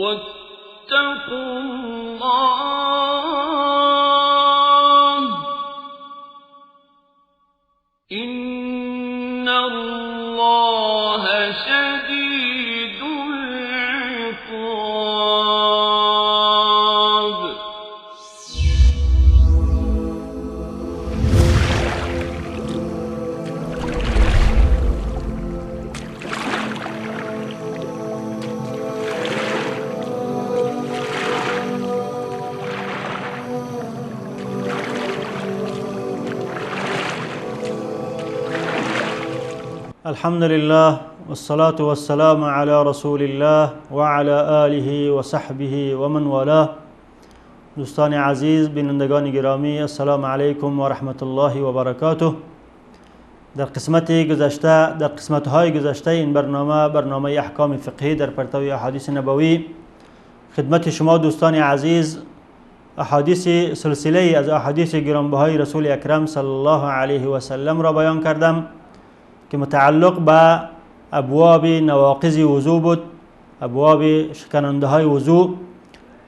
واتقوا الله إن الله شديد العقاب. الحمد لله والصلاة والسلام على رسول الله وعلى آله وصحبه ومن والاه. دوستان عزیز، بینندگان گرامی، السلام علیکم و رحمت الله و برکاته. در قسمت گذشته، در قسمت های گذشته این برنامه، برنامه احکام فقهی در پرتو احادیث نبوی، خدمت شما دوستان عزیز احادیث سلسله از احادیث گرانبهای رسول اکرم صلی الله علیه و سلم را بیان کردم که متعلق به ابواب نواقض وضو بود، ابواب شکننده های وضو.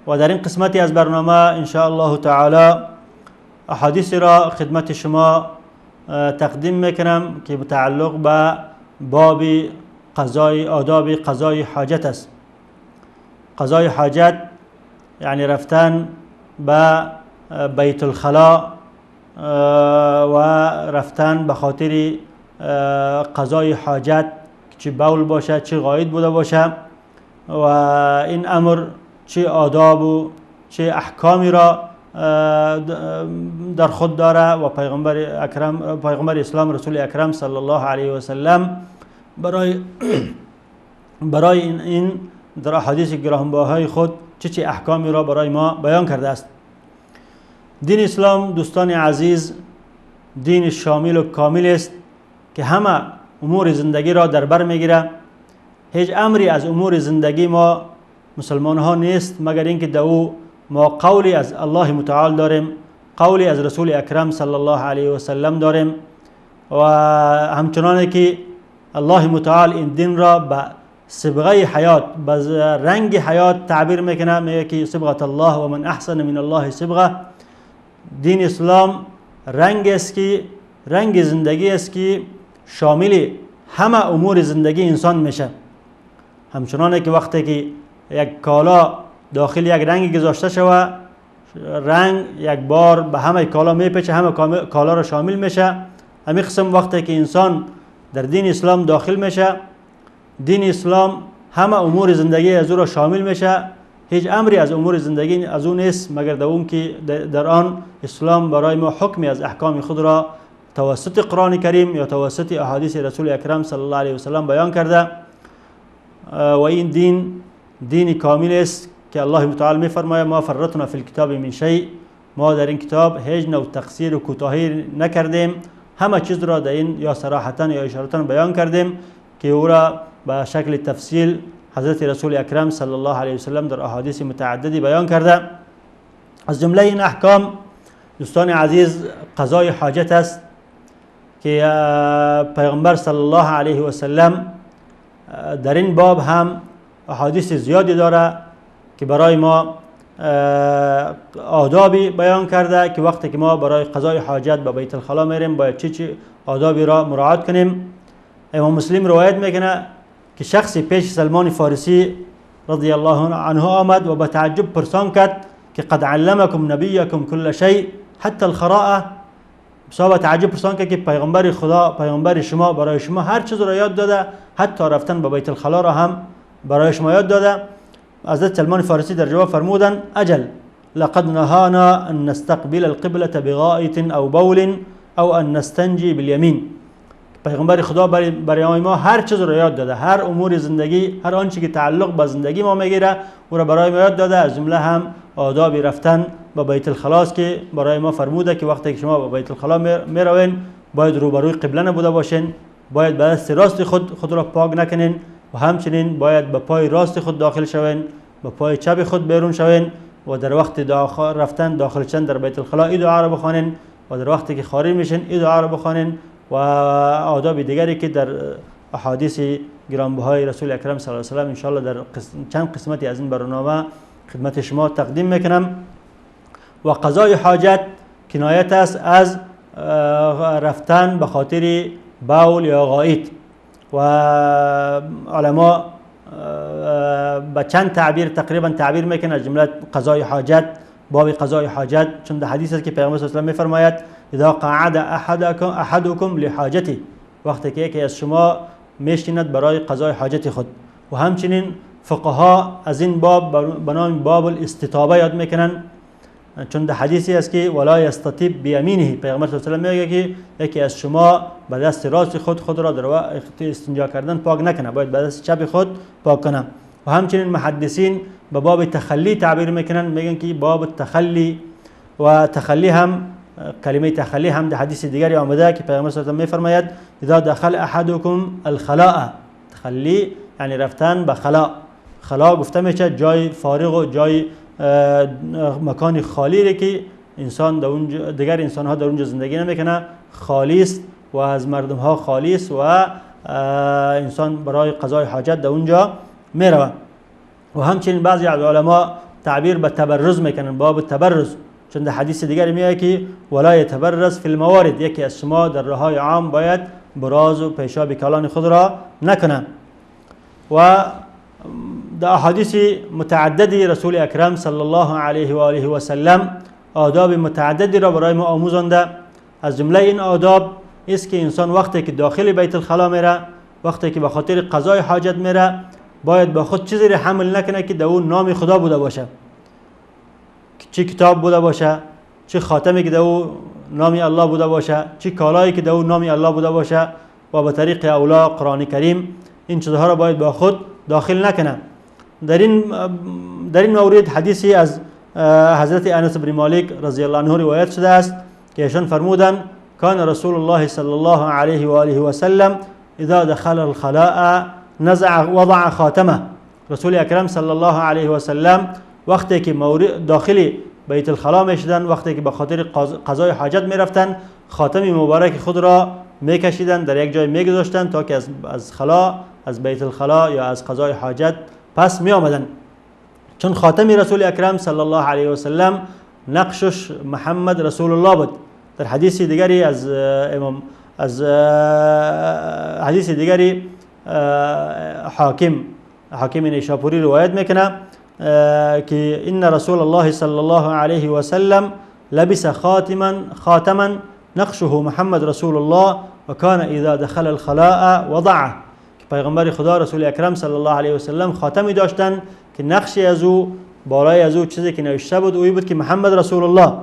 و در این قسمتی از برنامه ان شاء الله تعالی احادیث را خدمت شما تقدیم میکنم که متعلق به باب قضای آداب قضای حاجت است. قضای حاجت یعنی رفتن به بیت الخلا و رفتن به خاطر قضای حاجت، چه بول باشه چه غایط بوده باشه، و این امر چه آداب و چه احکامی را در خود داره. و پیغمبر اکرم، پیغمبر اسلام رسول اکرم صلی الله علیه و سلم برای این در احادیث گرانبهای خود چه احکامی را برای ما بیان کرده است. دین اسلام دوستان عزیز دین شامل و کامل است که همه امور زندگی را در بر میگیره. هیچ امری از امور زندگی ما مسلمان ها نیست مگر اینکه در او ما قولی از الله متعال داریم، قولی از رسول اکرم صلی الله علیه و سلم داریم. و همچنان که الله متعال این دین را به صبغه حیات، به رنگ حیات تعبیر میکنه، میگه که صبغه الله و من احسن من الله صبغه. دین اسلام رنگ است که رنگ زندگی است که شامل همه امور زندگی انسان میشه. همچنان که وقتی که یک کالا داخل یک رنگ گذاشته شوه، رنگ یک بار به همه کالا میپیچه، همه کالا را شامل میشه. همین قسم وقتی که انسان در دین اسلام داخل میشه، دین اسلام همه امور زندگی از او را شامل میشه. هیچ امری از امور زندگی از او نیست مگر در اون که در آن اسلام برای ما حکمی از احکام خود را توسط قرآن کریم یا توسط احادیث رسول اکرم صلی الله علیه و سلم بیان کرده. و این دین دین کامل است که الله متعال میفرماید ما فرطنا فی الکتاب من شیء، ما در این کتاب هیچ نوع تقصیر و کوتاهی نکردیم، همه چیز را در این یا صراحتا یا اشارتا بیان کردیم که او را به شکل تفصیل حضرت رسول اکرم صلی الله علیه و سلم در احادیث متعددی بیان کرده. از جمله این احکام دوستان عزیز قضای حاجت است که پیغمبر صلی الله علیه و سلم در این باب هم احادیث زیادی داره که برای ما آدابی بیان کرده که وقتی که ما برای قضای حاجت به بیت الخلا میریم باید چه چه آدابی را مراعات کنیم. امام مسلم روایت میکنه که شخصی پیش سلمان فارسی رضی الله عنه آمد و به تعجب پرسان کرد که قد علمکم نبیکم کل شیء حتی الخراء. بسیار تعجب پرسان کرد که پیغمبر خدا، پیغمبر شما برای شما هر چیز را یاد داده، حتی رفتن به بیت الخلا را هم برای شما یاد داده. حضرت سلمان فارسی در جواب فرمودند اجل لقد نهانا ان نستقبل القبلة بغائط او بول او ان نستنجی بالیمین. پیغمبر خدا برای ما هر چیز را یاد داده، هر امور زندگی، هر آنچه که تعلق به زندگی ما میگیره او را برای ما یاد داده، از جمله هم آداب رفتن به بیت الخلاص که برای ما فرموده که وقتی که شما به بیت الخلا میروین باید روبروی قبله نبوده باشین، باید به دست راست خود را پاک نکنین و همچنین باید به پای راست خود داخل شوین، به پای چپ خود بیرون شوین و در وقت داخل رفتن داخل شدن در بیت الخلا این دعا را بخوانین و در وقتی که خارج میشین این دعا را بخوانین و آداب دیگری که در احادیث گرانبهای رسول اکرم صلی الله علیه و سلم انشاءالله در چند قسمتی از این برنامه خدمت شما تقدیم میکنم. و قضای حاجت کنایت است از رفتن به خاطر بول یا غایط و علما به چند تعبیر تقریبا تعبیر میکنن، از جمله قضای حاجت، باب قضای حاجت، چون در حدیث است که پیامبر صلی الله علیه و سلم میفرماید اذا قعد احدکم لحاجته، وقتی که یکی از شما میشیند برای قضای حاجت خود. و همچنین فقها از این باب به نام باب الاستطابه یاد میکنن، چون در حدیثی است که ولا یستطیب بیمینه، پیغمبر صلی الله علیه و سلم میگه که یکی از شما به دست راست خود را در وقت استنجا کردن پاک نکنه، باید به دست چپ خود پاک کنه. و همچنین محدثین به باب تخلی تعبیر میکنن، میگن که باب تخلی، و تخلی هم کلمه تخلی هم در حدیث دیگری آمده که پیغمبر صلی الله علیه و سلم میفرماید اذا دخل احدکم الخلاء، تخلی یعنی رفتن به خلا، خلا گفته میشه جای فارغ و جای مکان خالی که انسان در اونجا، دیگر انسان ها در اونجا زندگی نمیکنه، خالی است و از مردم ها خالی است و انسان برای قضای حاجت در اونجا میروه. و همچنین بعضی از علما تعبیر به تبرز میکنن، باب تبرز، چون در حدیث دیگری میاد که ولا یتبرز فی الموارد، یکی از شما در راههای عام باید براز و پیشاب کلان خود را نکنه. و در احادیث متعددی رسول اکرم صلی الله علیه و آله و سلم آداب متعددی را برای ما آموزانده. از جمله این آداب است که انسان وقتی که داخل بیت الخلا میره، وقتی که به خاطر قضای حاجت میره، باید با خود چیزی را حمل نکنه که در اون نام خدا بوده باشه، چه کتاب بوده باشه، چه خاتمی که در او نام الله بوده باشه، چه کالایی که در او نام الله بوده باشه، و به طریق اولا قرآن کریم، این چیزها را باید با خود داخل نکنه. در این مورد حدیثی از حضرت انس بن مالک رضی الله عنه روایت شده است که ایشان فرمودند کان رسول الله صلی الله علیه و آله و سلم اذا دخل الخلاء نزع وضع خاتمه. رسول اکرم صلی الله علیه و سلم وقتی که داخل بیت الخلا میشدن، وقتی که به خاطر قضای حاجت میرفتن، خاتم مبارک خود را میکشیدن، در یک جای میگذاشتن تا که از خلا، از بیت الخلا یا از قضای حاجت پس می آمدن. چون خاتم رسول اکرم صلی الله علیه و سلم نقشش محمد رسول الله بود. در حدیث دیگری از امام، از حدیث دیگری حاکم نیشاپوری روایت میکنه که ان رسول الله صلی الله علیه و سلم لبس خاتما نقشه محمد رسول الله و کان اذا دخل الخلاء وضعه. پیغمبر خدا رسول اکرم صلی الله علیه و سلم خاتمی داشتن که نقشی از او، بالای از او چیزی که نوشته بود اویی بود که محمد رسول الله.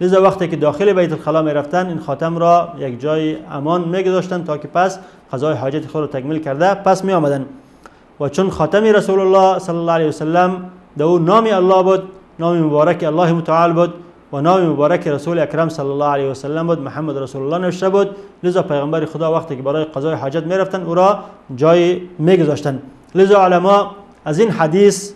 لذا وقتی که داخل بیت الخلا می رفتن، این خاتم را یک جای امان میگذاشتن تا که پس قضای حاجت خود را تکمیل کرده پس می آمدن. و چون خاتم رسول الله صلی الله علیه و سلم در او نام الله بود، نام مبارک الله متعال بود و نام مبارک رسول اکرم صلی الله علیه و سلم بود، محمد رسول الله نوشته بود. لذا پیغمبر خدا وقتی که برای قضای حاجت میرفتن او را جای میگذاشتن. لذا علما از این حدیث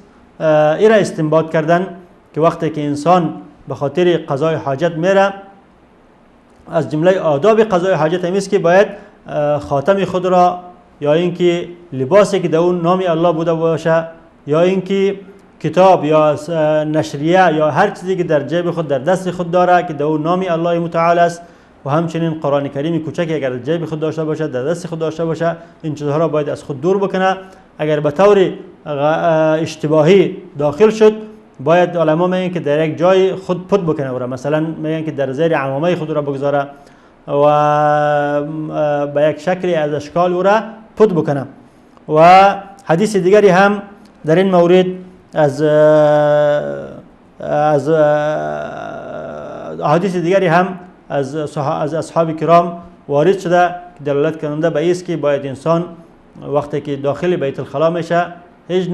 ایرا استنباط کردن که وقتی که انسان به خاطر قضای حاجت میره، از جمله آداب قضای حاجت هم است که باید خاتم خود را یا اینکه لباسی که در اون نام الله بوده باشه، یا اینکه کتاب یا نشریه یا هر چیزی که در جیب خود، در دست خود داره که در اون نام الله متعال است، و همچنین قرآن کریم کوچک اگر در جیب خود داشته باشه، در دست خود داشته باشه، این چیزها را باید از خود دور بکنه. اگر به طور اشتباهی داخل شد، باید علما میگن که در یک جای خود پت بکنه او را، مثلا میگن که در زیر عمامه خود را بگذاره و به یک شکلی از اشکال او را پت بکنه. و حدیث دیگری هم در این مورد از از حدیث دیگری هم از اصحاب کرام وارد شده که دلالت کننده به است که باید انسان وقتی که داخل بیت الخلا میشه هیچ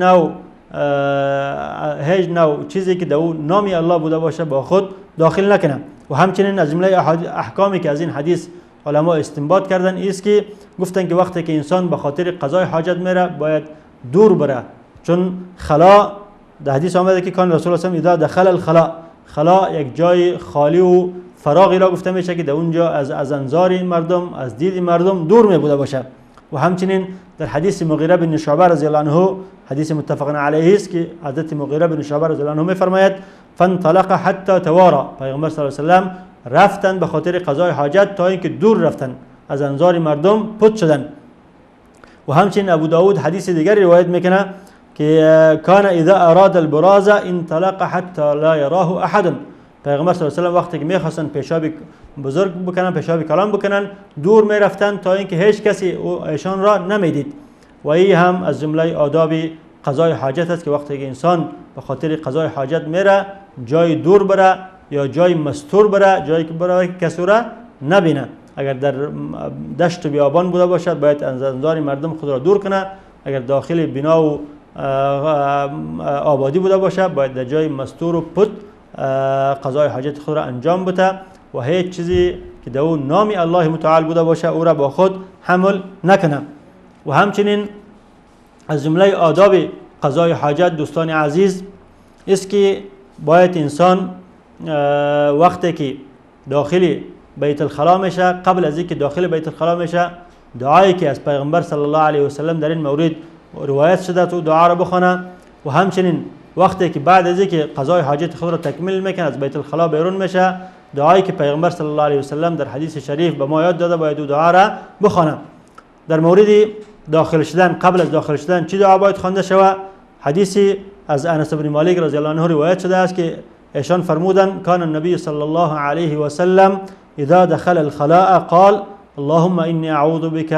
نوع چیزی که در او نام الله بوده باشه با خود داخل نکنه. و همچنین از جمله احکامی که از این حدیث علما استنباط کردن است که گفتن که وقتی که انسان به خاطر قضای حاجت میره باید دور بره، چون خلا در حدیث آمده که کان رسول الله اذا دخل الخلا، خلا یک جای خالی و فراغی را گفته میشه که در اونجا از انظار مردم، از دید مردم دور می بوده باشه. و همچنین در حدیث مغیره بن شعبه رضی الله عنه، حدیث متفق علیه است که حضرت مغیره بن شعبه رضی الله عنه میفرماید فانطلق حتی توارا، پیغمبر صلی الله علیه و سلم رفتن به خاطر قضای حاجت تا اینکه دور رفتن، از انظار مردم پت شدن. و همچنین ابو داود حدیث دیگری روایت میکنه که کان اذا اراد البراز انطلق حتی لا یراه احد. پیغمبر صلی الله علیه و سلم وقتی که میخواستن پیشاب بزرگ بکنن، پیشاب کلام بکنن، دور میرفتن تا اینکه هیچ کسی ایشان را نمیدید. و این هم از جمله آداب قضای حاجت است که وقتی که انسان به خاطر قضای حاجت میره جای دور بره یا جای مستور بره، جایی که بره که کسی را نبینه. اگر در دشت و بیابان بوده باشد باید از انظار مردم خود را دور کنه، اگر داخل بنا و آبادی بوده باشه باید در جای مستور و پت قضای حاجت خود را انجام بده و هیچ چیزی که در او نام الله متعال بوده باشه او را با خود حمل نکنه. و همچنین از جمله آداب قضای حاجت دوستان عزیز است که باید انسان وقتی که داخل بیت الخلا میشه، قبل از اینکه داخل بیت الخلا میشه، دعایی که از پیغمبر صلی الله علیه و سلم در این مورد روایت شده تو دعا را بخونه. و همچنین وقتی که بعد از اینکه قضای حاجت خود را تکمیل میکنه از بیت الخلا بیرون میشه، دعایی که پیغمبر صلی الله علیه و سلم در حدیث شریف به ما یاد داده باید او دعا را بخونه. در مورد داخل شدن، قبل از داخل شدن چی دعا باید خوانده شود؟ حدیثی از انس بن مالک رضی الله عنه روایت شده است که ایشان فرمودند کان النبی صلی الله علیه و سلم اذا دخل الخلاء قال اللهم انی اعوذ بك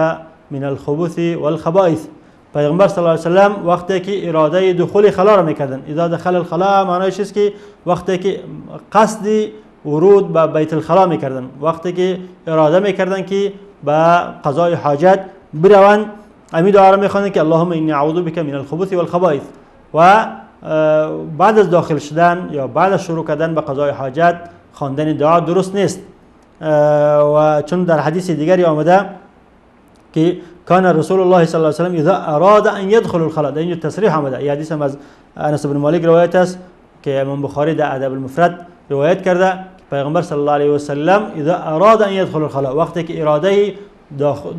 من الخبث والخبائث. پیغمبر صلی الله علیه و سلم وقتی که اراده دخول خلا را میکردن، اذا دخل الخلاء معنایش است که وقتی که قصد ورود به بیت الخلا میکردن، وقتی که اراده میکردن که به قضای حاجت بروند، امی دعا را میخواندن که اللهم انی اعوذ بك من الخبث والخبائث. و بعد از داخل شدن یا بعد از شروع کردن به قضای حاجت خواندن دعا درست نیست. و چون در حدیث دیگری آمده که کان رسول الله صلی الله علیه و سلم اذا اراد ان يدخل الخلاء، در اینجا تصریح آمده. این حدیث هم از انس بن مالک روایت است که امام بخاری در ادب المفرد روایت کرده پیغمبر صلی الله علیه و سلم اذا اراد ان يدخل الخلاء، وقتی که اراده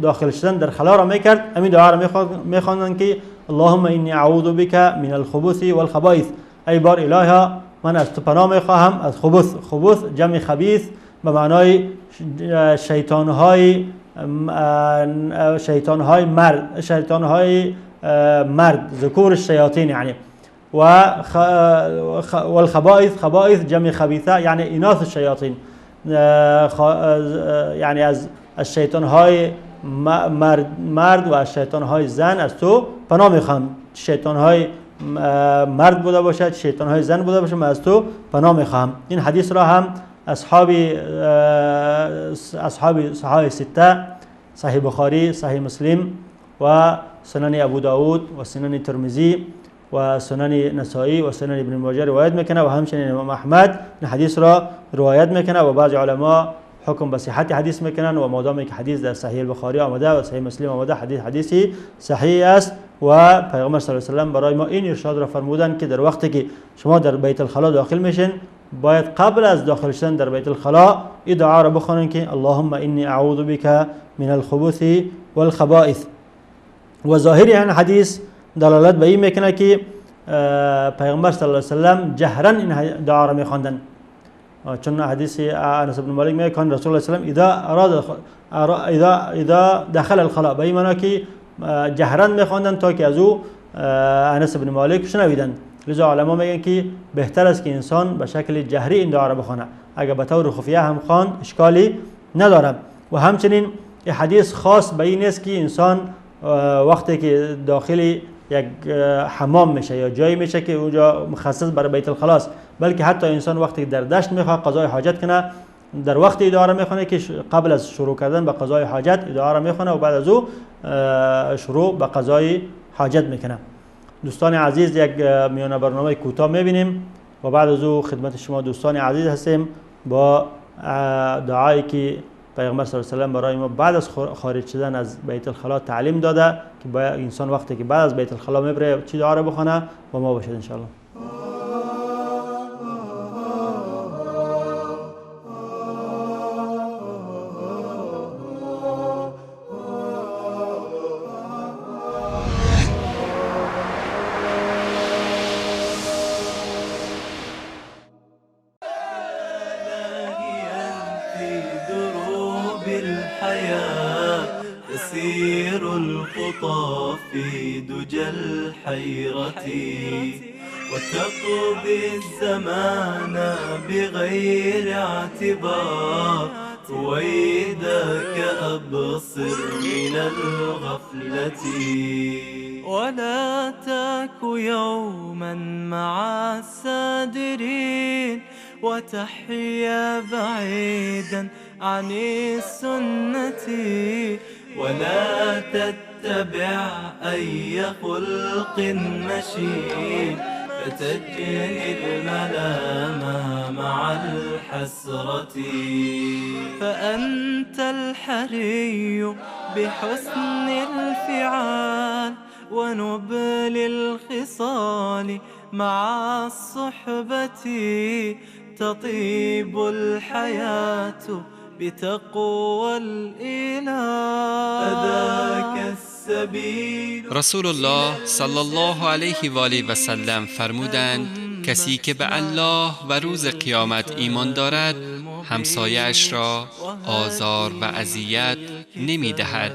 داخل شدن در خلا را میکرد، همین دعا را میخواندند که اللهم انی اعوذ بك من الخبث والخبائث، ای بار الها من از تو پناه میخواهم از خبث. خبث جمع خبیث به معنای شیطانهای مرد، شیطانهای مرد، ذکور الشیاطین یعنی. والخبائث، خبائث جمع خبیثه یعنی اناث الشیاطین، یعنی از شیطانهای مرد و از شیطانهای زن از تو پناه میخوام. شیطانهای مرد بوده باشد، شیطانهای زن بوده باشد، من از تو پناه میخوام. این حدیث را هم اصحاب صحاح سته، صحیح بخاری، صحیح مسلم و سنن ابو داود و سنن ترمذی و سنن نسائی و سنن ابن ماجه روایت میکنه و همچنین امام احمد این حدیث را روایت میکنه و بعض علما حکم به صحت حدیث میکنن و مادامی که حدیث در صحیح بخاری آمده و صحیح مسلم آمده حدیث حدیثی صحیح است. و پیغمبر صلی الله علیه و سلم برای ما این ارشاد را فرمودن که در وقتی که شما در بیت الخلا داخل میشین باید قبل از داخل شدن در بیت الخلا این دعا را بخوانین که اللهم انی اعوذ بک من الخبث والخبائث. و ظاهر این حدیث دلالت به این میکنه که پیغمبر صلی الله علیه و سلم جهرا این دعا را میخواندن، چون حدیث انس بن مالک میگه کان رسول الله صلی الله علیه و سلم اذا اراد اذا دخل الخلاء، به این معنا که جهرا میخواندن تا که از او انس بن مالک شنویدن. لذا علما میگن که بهتر است که انسان به شکل جهری این دعا را بخونه، اگر به طور خفیه هم خواند اشکالی نداره. و همچنین حدیث خاص به این است که انسان وقتی که داخل یک حمام میشه یا جایی میشه که اونجا مخصص برای بیت الخلاص، بلکه حتی انسان وقتی در دشت میخواد قضای حاجت کنه در وقت ادعا را میخونه که قبل از شروع کردن به قضای حاجت ادعا را میخونه و بعد از او شروع به قضای حاجت میکنه. دوستان عزیز یک میانه برنامه کوتاه میبینیم و بعد از او خدمت شما دوستان عزیز هستیم با دعایی که پیغمبر صلی الله علیه و سلم برای ما بعد از خارج شدن از بیت الخلا تعلیم داده که باید انسان وقتی که بعد از بیت الخلا میبره چی دعا را بخونه و ما باشد انشاءالله. الحياة تسير الخطى في دجى الحيرة وتقضي الزمان بغير اعتبار رويدك أبصر من الغفلة ولا تك يوما مع السادرين وتحيا بعيدا عن السنة ولا تتبع أي خلق مشين فتجني الملام مع الحسرة فأنت الحري بحسن الفعال ونبل الخصال مع الصحبة تطيب الحياة بتقوى الإله أذاك السبيل. رسول الله صلی الله علیه و آله و سلم فرمودند کسی که به الله و روز قیامت ایمان دارد همسایه‌اش را آزار و اذیت نمی دهد.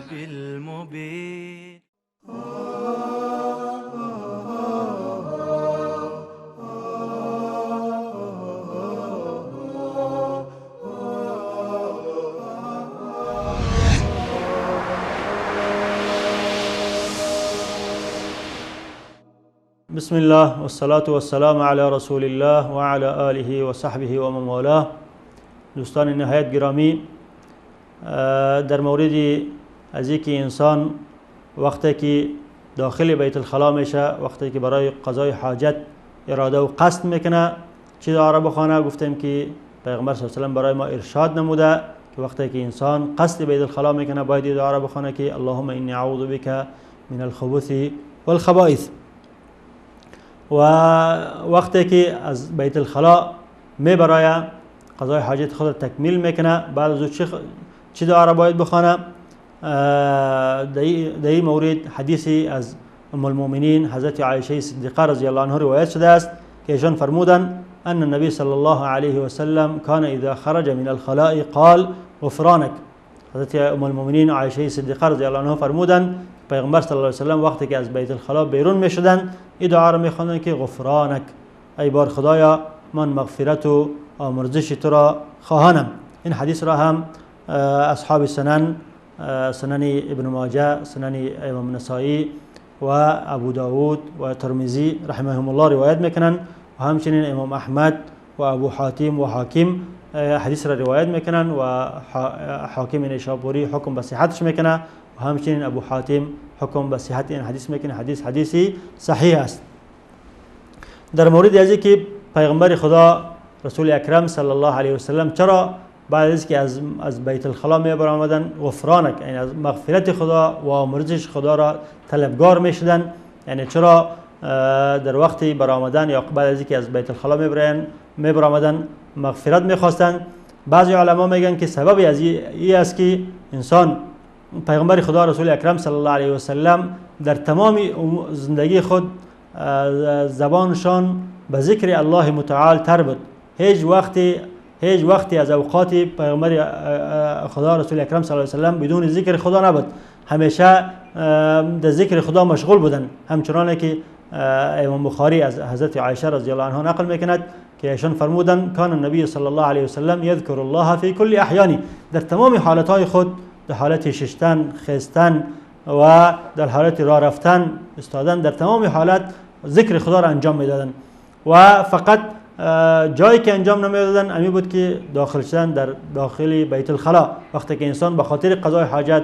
بسم الله والصلاة والسلام علی رسول الله و علی آله و صحبه و من والاه. دوستان نهایت گرامی، در مورد از اینکه انسان وقتی که داخل بیت الخلا میشه، وقتی که برای قضای حاجت اراده و قصد میکنه چه دعا را بخوانه، گفتیم که پیغمبر صلی الله علیه و سلم برای ما ارشاد نموده که وقتی که انسان قصد بیت الخلا میکنه باید دعا را بخوانه که اللهم انی اعوذ بک من الخبث والخبائث. و وقتی که از بیت الخلا میبرایه قضای حاجت خود را تکمیل میکنه، بعد از او چه دعا را باید بخوانه؟ در این مورد حدیثی از ام المؤمنین حضرت عایشه صدیقه رضی الله عنها روایت شده است که ایشان فرمودند ان النبی صلی الله علیه و سلم کان اذا خرج من الخلاء قال غفرانک. حضرت ام المؤمنین عایشه صدیقه رضی الله عنها فرمودند پیغمبر صلی الله علیه و سلم وقتی که از بیت الخلا بیرون میشدند این دعا را میخواندند که غفرانک، ای بار خدایا من مغفرت و آمرزش تو را خواهانم. این حدیث را هم اصحاب سنن، سنن ابن ماجه، سنن امام نسائی و ابو داود و ترمذی رحمهم الله روایت میکنن و همچنین امام احمد و ابو حاتم و حاکم حدیث را روایت میکنن و حاکم نیشابوری حکم به صحتش میکنه و همچنین ابو حاتم حکم به صحت این حدیث میکنه. حدیث حدیثی صحیح است. در مورد از اینکه پیغمبر خدا رسول اکرم صلی الله علیه و سلم چرا بعد از که از بیت الخلا میبرآمدن غفرانک، یعنی از مغفرت خدا و آمرزش خدا را طلبگار میشدن، یعنی چرا در وقتی برآمدن یا بعد از اینکه از بیت الخلا میبرآمدن مغفرت میخواستن؟ بعضی علما میگن که سبب از این است که انسان پیغمبر خدا رسول اکرم صلی الله علیه و سلم در تمام زندگی خود زبانشان به ذکر الله متعال تر بود. هیچ وقتی از اوقات پیغمبر خدا رسول اکرم صلی الله علیه و سلم بدون ذکر خدا نبود، همیشه در ذکر خدا مشغول بودن. همچنان که امام بخاری از حضرت عایشه رضی الله عنها نقل میکند که ایشان فرمودند کان النبی صلی الله علیه و سلم یذکر الله فی کل احیانی، در تمام حالتهای خود، در حالت ششتن، خستن و در حالت راه رفتن، استادن، در تمام حالت ذکر خدا را انجام میدادند و فقط جایی که انجام نمیدادن امی بود که داخل شدن در داخل بیت الخلا. وقتی که انسان به خاطر قضای حاجت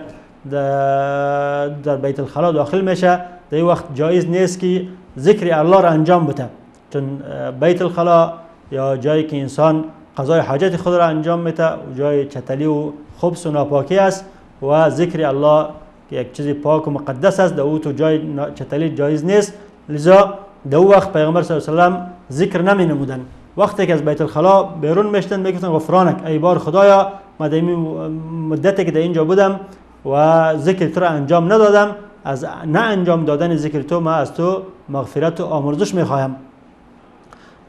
در بیت الخلا داخل میشه، در این وقت جایز نیست که ذکر الله را انجام بده، چون بیت الخلا یا جایی که انسان قضای حاجت خود را انجام میده جای چتلی و خبث و ناپاکی است و ذکر الله که یک چیز پاک و مقدس است، در او تو جای چتلی جایز نیست. لذا در او وقت پیغمبر صلی الله علیه و سلم ذکر نمی نمودن. وقتی که از بیت الخلا بیرون میشتن میگفتن غفرانک، ای بار خدایا من در مدتی که در اینجا بودم و ذکر تو را انجام ندادم، از نه انجام دادن ذکر تو من از تو مغفرت و آمرزش میخواهم.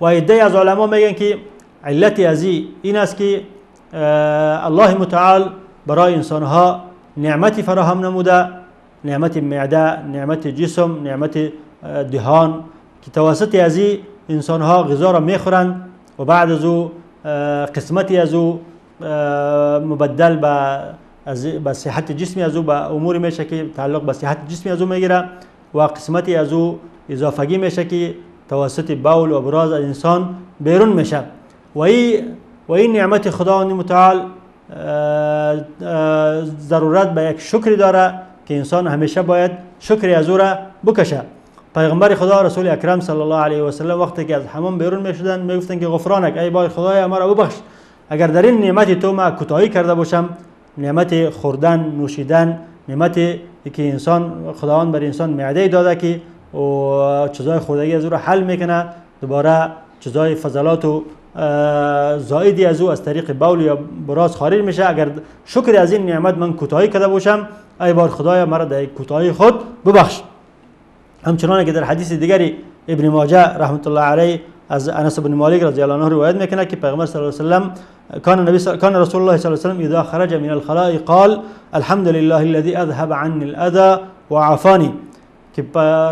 و عده‌ای از علما میگن که علت از این است که الله متعال برای انسانها نعمتی فراهم نموده، نعمت معده، نعمت جسم، نعمت دهان، که توسط از این انسانها غذا را میخورند و بعد از او قسمتی از او مبدل به صحت جسمی از او به امور میشه که تعلق به صحت جسمی از او میگیره و قسمتی از او اضافگی میشه که توسط بول و براز از انسان بیرون میشه. و این نعمت خداوند متعال ضرورت به یک شکری داره که انسان همیشه باید شکری از او را بکشه. پیغمبر خدا رسول اکرم صلی الله علیه و سلم وقتی که از حمام بیرون میشدن میگفتن که غفرانک، ای بای خدای ما را ببخش اگر در این نعمت تو ما کوتاهی کرده باشم، نعمت خوردن، نوشیدن، نعمت که انسان خداوند بر انسان معده داده که و چیزای خوردگی از او را حل میکنه، دوباره چیزای فضلات و زائدی از او از طریق بول یا براز خارج میشه، اگر شکر از این نعمت من کوتاهی کرده باشم ای بار خدایا مرا در کوتاهی خود ببخش. همچنان که در حدیث دیگری ابن ماجه رحمت الله علیه از انس بن مالک رضی الله عنه روایت میکنه که پیغمبر صلی الله علیه و سلم کان رسول الله صلی الله علیه و سلم اذا خرج من الخلاء قال الحمد لله الذي اذهب عني الاذى وعافاني، که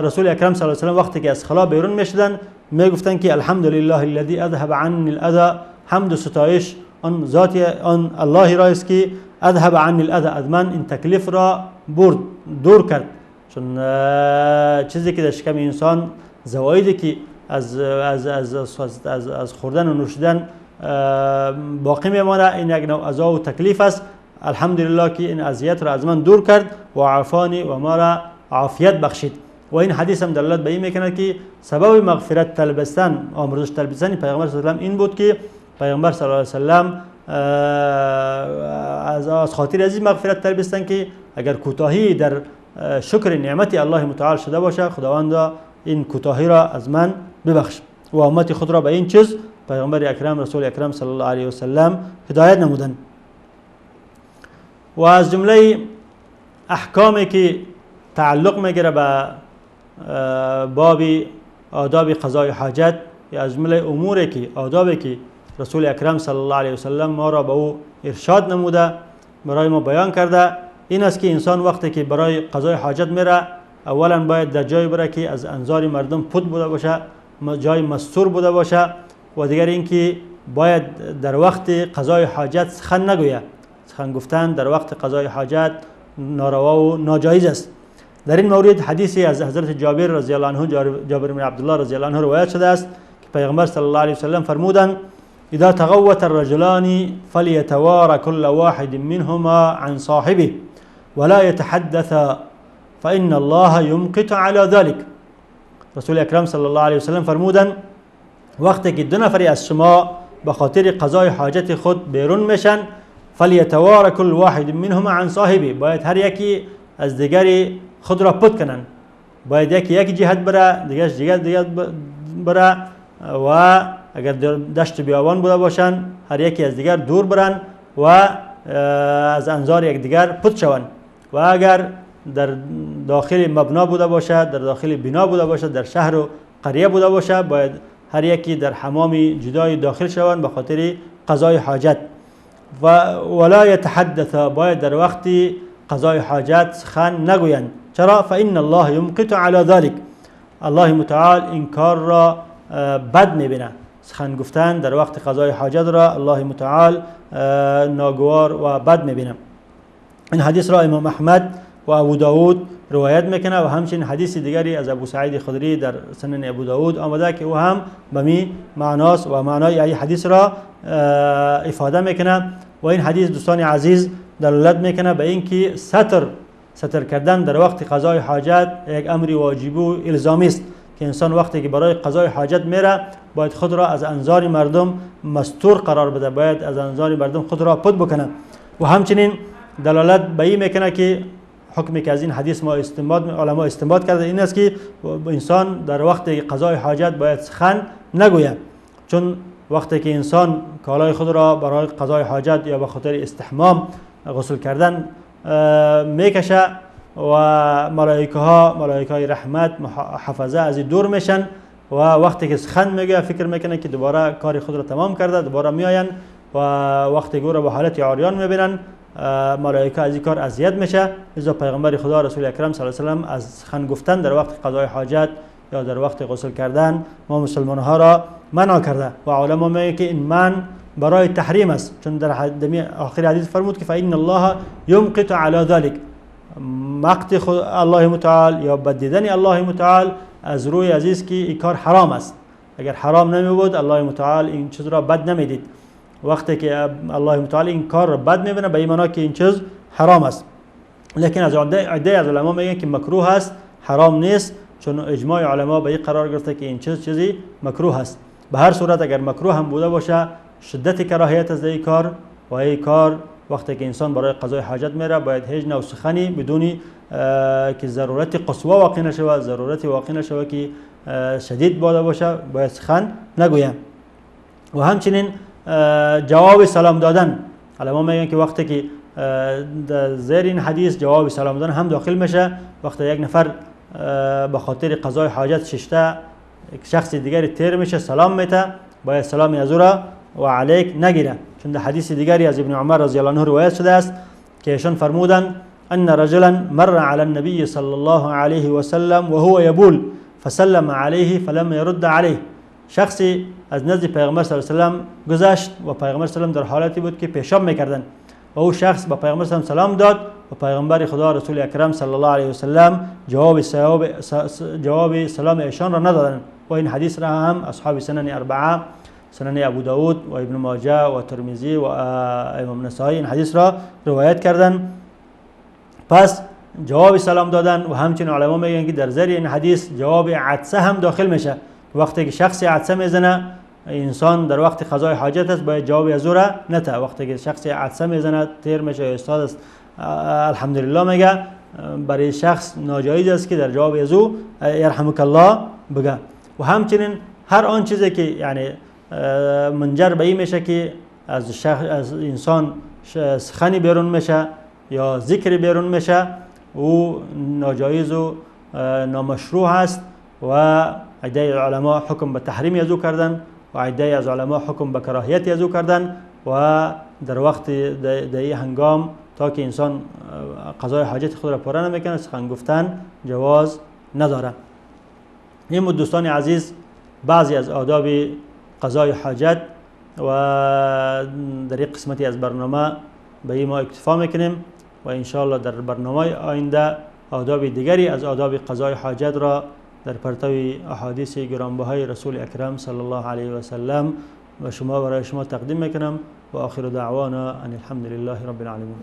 رسول اکرم صلی الله علیه و سلم وقتی که از خلا بیرون میشدن میگفتن که الحمد لله الذي اذهب عني الاذى، حمد و ستایش آن ذات آن الله را است که اذهب عني الاذى، از من این تکلیف را برد، دور کرد. چون چیزی که در شکم انسان زوایدی که از از از از از خوردن و نوشیدن باقی میمانه، این یک نوع عذاب و تکلیف است. الحمدلله که این اذیت را از من دور کرد و عافانی و ما را عافیت بخشید. و این حدیث هم دلالت به این میکنه که سبب مغفرت طلبستن، آمرزش طلبستن پیغمبر صلی الله علیه و این بود که پیغمبر صلی الله علیه و سلم از خاطر از این مغفرت طلبستن که اگر کوتاهی در شکر نعمت الله متعال شده باشه خداوند این کوتاهی را از من ببخش و امت خود را به این چیز پیغمبر اکرم رسول اکرم صلی الله علیه و سلم هدایت نمودند. و از جمله احکامی که تعلق میگیره به باب آداب قضای حاجت، یا از جمله اموری که آدابی که رسول اکرم صلی الله علیه و سلم ما را به او ارشاد نموده، برای ما بیان کرده، این است که انسان وقتی که برای قضای حاجت میره اولا باید در جای بره که از انظار مردم پت بوده باشه، جای مستور بوده باشه، و دیگر اینکه باید در وقت قضای حاجت سخن نگوید. سخن گفتن در وقت قضای حاجت ناروا و ناجایز است. در این مورد حدیثی از حضرت جابر رضی الله عنه، جابر بن عبدالله رضی الله عنه روایت شده است که پیغمبر صلی الله علیه و سلم فرمودند اذا تغوت الرجلان فليتوارى كل واحد منهما عن صاحبه ولا يتحدث فإن الله يمقت على ذلك. رسول اکرم صلی الله علیه و سلم فرمودند وقتی که دو نفری از شما به خاطر قضای حاجت خود بیرون میشن فلیتوارى كل واحد منهما عن صاحبه، باید هر یکی از دیگری خود را پت کنن، باید یکی یک جهت بره، دیگرش دیگر بره، و اگر دشت بیابان بوده باشن هر یکی از دیگر دور برن و از انظار یکدیگر پت شوند. و اگر در داخل مبنا بوده باشد، در داخل بنا بوده باشد، در شهر و قریه بوده باشد، باید هر یکی در حمام جدای داخل شوند به خاطر قضای حاجت. و ولا یتحدث، باید در وقت قضای حاجت سخن نگویند. چرا؟ فإن الله يمقت على ذلك، الله متعال این کار را بد میبینه. سخن گفتن در وقت قضای حاجت را الله متعال ناگوار و بد میبینه. این حدیث را امام احمد و ابو داود روایت میکنه و همچنین حدیث دیگری از ابو سعید خدری در سنن ابو داود آمده که او هم به می معناست و معنای این حدیث را افاده میکنه. و این حدیث دوستان عزیز دلالت میکنه به اینکه ستر کردن در وقت قضای حاجت یک امر واجب و الزامی است که انسان وقتی که برای قضای حاجت میره باید خود را از انظار مردم مستور قرار بده، باید از انظار مردم خود را پت بکنه. و همچنین دلالت به این میکنه که حکمی که از این حدیث ما استنباط علما استنباط کرده این است که انسان در وقت قضای حاجت باید سخن نگوید، چون وقتی که انسان کالای خود را برای قضای حاجت یا به خاطر استحمام غسل کردن میکشه و ملائکه ها، ملائکه های رحمت حفظه از این دور میشن و وقتی که سخن میگه فکر میکنه که دوباره کار خود را تمام کرده، دوباره میآین و وقتی که او را به حالت عریان میبینن ملائکه از این کار اذیت میشه. لذا پیغمبر خدا رسول اکرم صلی الله علیه و سلم از سخن گفتن در وقت قضای حاجت یا در وقت غسل کردن ما مسلمان ها را منع کرده و علما میگه که این من برای تحریم است، چون در آخر حدیث فرمود که فإن الله یمقت علی ذلک، مقت الله متعال یا بد دیدن الله متعال از روی عزیز که این کار حرام است. اگر حرام نمی بود الله متعال این چیز را بد نمیدید. وقتی که الله متعال این کار را بد میبینه به این معنا که این چیز حرام است. لیکن از عده از علما میگن که مکروه است، حرام نیست، چون اجماع علما به این قرار گرفته که این چیز چیزی مکروه است. به هر صورت اگر مکروه هم بوده باشه شدت کراهیت از این کار و این کار وقتی که انسان برای قضای حاجت میره باید هیچ نوع سخنی بدون که ضرورت قصوا واقع نشود، ضرورت واقع نشود که شدید بوده باشه باید سخن نگویم. و همچنین جواب سلام دادن، علما میگن که وقتی که در زیر این حدیث جواب سلام دادن هم داخل میشه، وقتی یک نفر به خاطر قضای حاجت ششته شخص دیگری تیر میشه سلام میته، باید سلام از او را و علیک نگیره، چون در حدیث دیگری از ابن عمر رضی الله عنه روایت شده است که ایشان فرمودند ان رجلا مر على النبي صلى الله عليه وسلم وهو يبول فسلم عليه فلم يرد عليه. شخصی از نزد پیغمبر صلی الله علیه و سلم گذشت و پیغمبر صلی الله علیه و سلم در حالتی بود که پیشاب میکردند و او شخص به پیغمبر صلی الله علیه و سلام داد و پیغمبر خدا رسول اکرم صلی الله علیه و سلم جواب سلام ایشان را ندادند. و این حدیث را هم اصحاب سنن اربعه، سنن ابو داود و ابن ماجه و ترمذی و امام نسائی این حدیث را روایت کردند. پس جواب سلام دادن و همچنین علما میگن که در زیر این حدیث جواب عطسه هم داخل میشه. وقتی که شخصی عطسه میزنه انسان در وقت قضای حاجت است باید جواب از او را نته. وقتی که شخصی عطسه میزنه تیر میشه یا استاد است الحمدلله میگه، برای شخص ناجایز است که در جواب از او یرحمک الله بگه. و همچنین هر آن چیزی که یعنی منجر به این میشه که از انسان سخنی بیرون میشه یا ذکر بیرون میشه او ناجایز و نامشروع است و عده علما حکم به تحریم از او کردن و عده از علما حکم به کراهیت از او کردن و در وقت در این هنگام تا که انسان قضای حاجت خود را پوره نمیکنه سخن گفتن جواز نداره. این دوستان عزیز بعضی از آداب قضای حاجت و در این قسمتی از برنامه به این ما اکتفا میکنیم و انشاءالله در برنامه آینده آداب دیگری از آداب قضای حاجت را در پرتو احادیث گرانبهای رسول اکرم صلی الله علیه و سلم و شما برای شما تقدیم میکنم. و آخر دعوانا ان الحمد لله رب العالمین.